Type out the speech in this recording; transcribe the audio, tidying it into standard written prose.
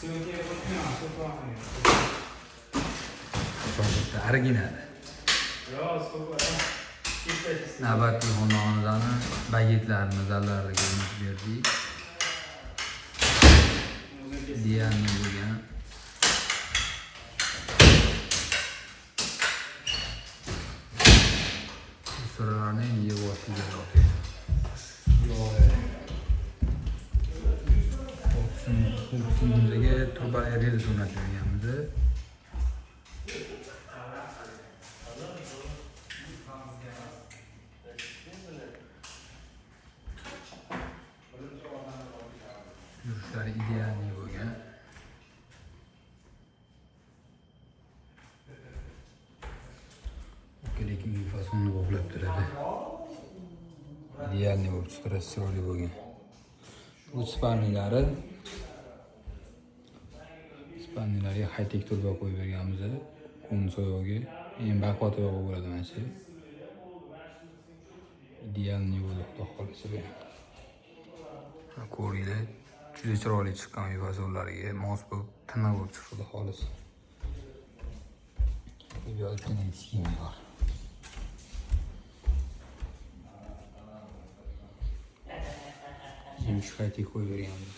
Bitta originali. Navbatgi xonadonimizni bagetlarini zallariga o'rnatib berdik. Idealniy bo'lgan. Suralarni endi yig'ib aka. Pul qismimizga turba rels o'rnatib berganmiz. Yurishlari idealniy bo'lgan. Lekin uy fasonni bog'lab turadi. Idealniy bo'lib chiqadi, chiroyli bo'lgan. Bu spalnilari. Spalnilarga high-tech turba qo'yib berganmiz. Kun soyog'i, eng baquvvat oyog'i bo'ladi mana shu. Idealniy bo'ldi, xudo xohlasa bu ham. Ko'ringlar, juda chiroyli chiqqan uy fasonlariga mos bo'lib, tiniq bo'lib chiqdi, xudo xohlasa. Bu yerda eshigimiz bor. Yumush high-tech qo'yib berganmiz.